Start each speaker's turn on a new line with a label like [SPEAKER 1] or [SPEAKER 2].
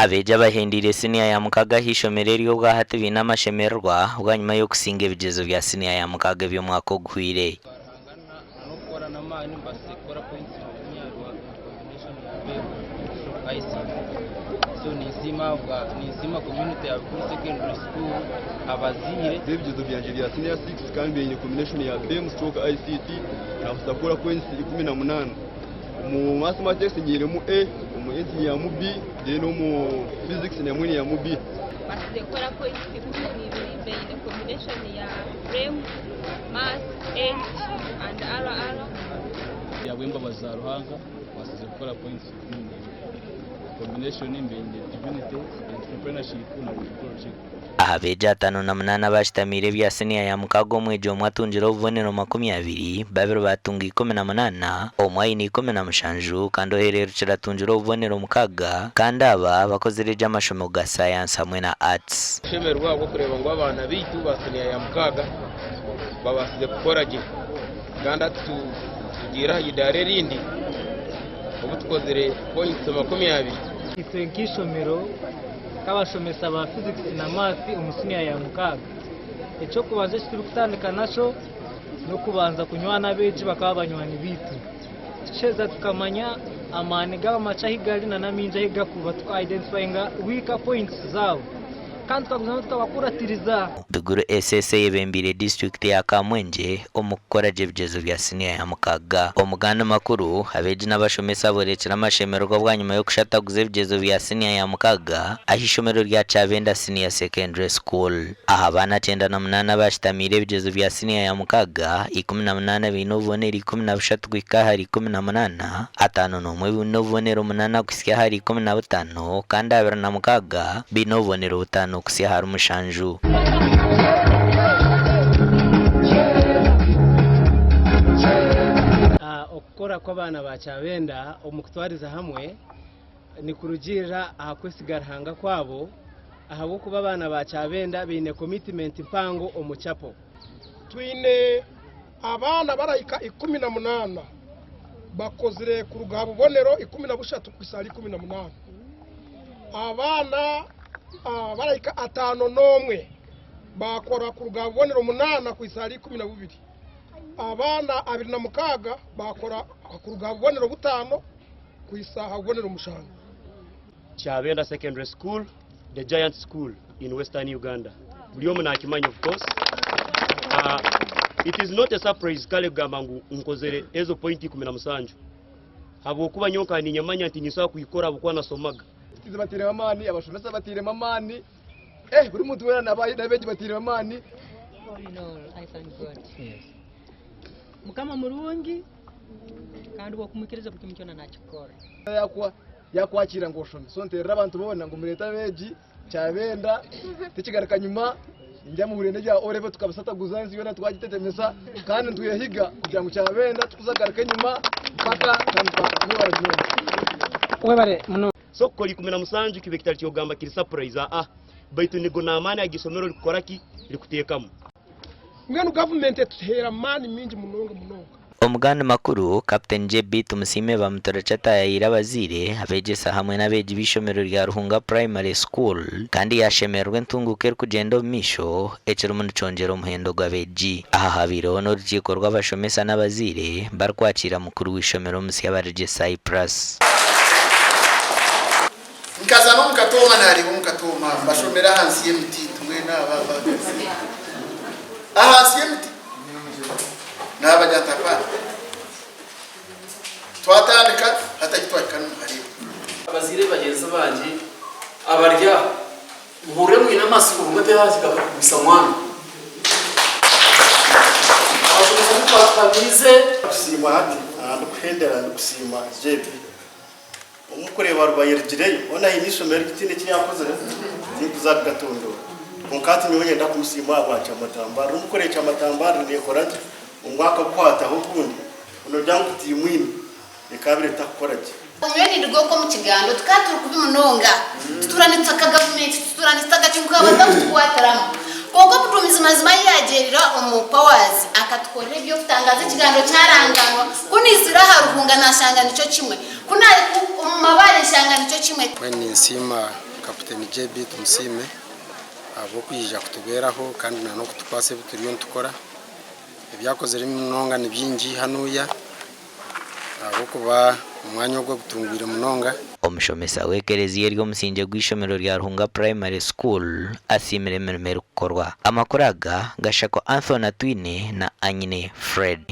[SPEAKER 1] Abeegi abahendeire siniya ya mukaaga aha ishomero eri obwahati baine amashemererwa bwanyima y'okusinga ebigyezo bya siniya ya mukaaga eby'omwaka oguhweire.
[SPEAKER 2] Ebigyezo byangye bya siniya sikisi kandi baine combination ya BEM stroke ICT nabaasa kukora points 18. Omu Mathematics nyiiremu A, omu Ensi nyihamu B, then omu Physics namwo nyihamu B.
[SPEAKER 3] Mbaasize kukora points 12 baine combination ya Frame, Maths, A and RR.
[SPEAKER 4] Ahabw'embabazi za Ruhanga mbaasize kukora points 12. Combination mbaine Divinity, Entrepreneurship na Technology.
[SPEAKER 1] Aha beegi 58 abaashutamiire ebya siniya ya mukaaga omwegi omwe atungire obubonero 20, babiri baatunga 18, omwe aine 17 kandi ohereerukire atungire obubonero mukaaga kandi aba bakozire gye amashomo ga sayansi hamwe na arts.
[SPEAKER 5] Kushemererwa ahabw'okureeba ngu abaana baitu ba siniya ya mukaaga babaasize kukora gye kandi hati tugiire aha idaara erindi obu tukozire points 20.
[SPEAKER 6] Itwe nk'eishomero nk'abashomesa ba Physics na Maths omu siniya ya mukaaga, eky'okubanza eki turikutandika nakyo n'okubanza kunywana abeegi bakaba banywani baitu. Tukiheza tukamanya amaani gaabo amakye ahu gari n'amaingi ahu garikuba tuka identifyinga weaker points zaabo kandi tukagumizamu tukabakuratiriza.
[SPEAKER 1] Biguru SS eyebembeire disiturikiti ya Kamwengye omu kukora gye ebigyezo bya siniya ya mukaaga. Omu gandi makuru, abeegi n'abashomesa borekire amashemererwa bwanyima y'okushataguza ebigyezo bya siniya ya mukaaga aha ishomero rya Kyabenda Senior Secondary School. Aha baana 98 abashutamiire ebigyezo bya siniya ya mukaaga, 18 baine obubonero 13 kuhika ahari 18, 51 baine obubonero munaana kuhitsya ahari 15 kandi 26 baine obubonero butaano kuhitsya ahari mushanju.
[SPEAKER 7] Okukora kw'abaana ba Kyabenda omu kutwariza hamwe nikurugiirira aha kwesiga Ruhanga kwabo ahabw'okuba abaana ba Kyabenda baine komitimenti mpango omu chapel.
[SPEAKER 8] Twine abaana barahika 18 bakozire kuruga aha bubonero 13 kuhitsya ahari 18. Abaana barahika 51 baakora kuruga aha bubonero munaana kuhitsya ahari 12. Abaana 26 baakora kuruga aha bubonero butaano kuhitsya aha bubonero mushanju.
[SPEAKER 9] Kyabenda Secondary School, the giant school in Western Uganda. Buri omwe nakimanya of course. Uh, it is not a surprise kale kugamba ngu nkozere ezo point 17 habwokuba nyowe nkaba ninyamanya nti ninsobola kuikora habwokuba nasomaga.
[SPEAKER 2] Tizi batairemu amaani, abashomesa batairemu amaani, eh buri muntu weena n'abeegi batairemu amaani.
[SPEAKER 10] All in all, I thank God. Mukama murungi kandi obu okumwikiriza buri kimwe kyona nakikukora.
[SPEAKER 2] Yakwa yakwakiira ngu oshome. So nteerera abantu boona ngu mureete abeegi, Kyabenda, tikigaruka nyima, ningira muhuriire n'ebya O level tukabisataguza ensi yoona twagitetemesa kandi nitwehiga kugira ngu Kyabenda tikuzagaruka enyima mpaka kandi mpaka. Mwebare munonga.
[SPEAKER 6] Webare munonga.
[SPEAKER 9] So kukora 17 kibe kitari ky'okugamba kiri surprise aa baitu nigo n'amaani agu isomero rikukora ki? Rikuteekamu.
[SPEAKER 8] Mbwenu gavumenti etuheera amaani mingi munonga munonga.
[SPEAKER 1] Omu gandi makuru, Captain JB Tumusiime Bamutorekye ataayayiire abazaire, abeegyesa hamwe n'abeegi b'eishomero rya Ruhunga Primary School kandi yaashemererwa entunguuka erikugyenda omu maisho ekirimu nikyongyera omuhendo gw'abeegi. Aha habaireho n'orukiiko rw'abashomesa n'abazaire barikwakiira mukuru w'eishomero omusya Barigye Cyprus.
[SPEAKER 11] Nkaza n'omu Katooma naareeba omu Katooma mbashomera ahansi y'emiti mbwenu aba abagazi ahansi y'emiti naabagira nti hapana twatandika hati ahi twahika nimuhareeba.
[SPEAKER 12] Abazaire bagyenzi bangye abari aha, muhurire mwine amatsiko buri omwe ateho aha kigabo kugwisa mwana. Abashomesa abu twatuhamiize.
[SPEAKER 13] Kusiima hati aha ndikuhendera ndikusiima JB. Omu kureeba rubayerugireyo, hoona haine eishomero eri tihaine eki yaakozire, tinkuza kugatondoora. Kwonka hati nyowe niinyenda kumusiima ahabwa Kyamatambari. Omu kureeba Kyamatambari neekora gye, omwaka gukwataho ogundi, noogira ngu tiimwine, ekaabire etakukora gye.
[SPEAKER 14] Nyowe ninduga okwo omu Kigando, tukaba turi kubi munonga, tutuura nitutaka gavumenti, tutuura nitutaka ki ngu bakaba batakutukwatiramu. Kwonka omuduumizi mazima ahi yaagyerire omu Powers akatukorera eby'okutangaaza ekigambo kyaranganwa. Ku naizire aha Ruhunga naashanga nikyo kimwe. Ku naahika omu Mabaare nshanga nikyo kimwe.
[SPEAKER 15] Mbwenu ninsiima Kaputeni JB Tumusiime ahabw'okwija kutubeeraho kandi na n'okutukwatsa ebi turiyo nitukora. Ebi akozire munonga ni bingi hanuya ahabw'okuba omwanya ogu agutungwire munonga.
[SPEAKER 1] Omushomesa w'ekereziya eri omusingye gw'eishomero rya Ruhunga Primary School asiimire emirimo erikukorwa. Amakuru aga gashakwa Anthony Atwine na Anyine Fred.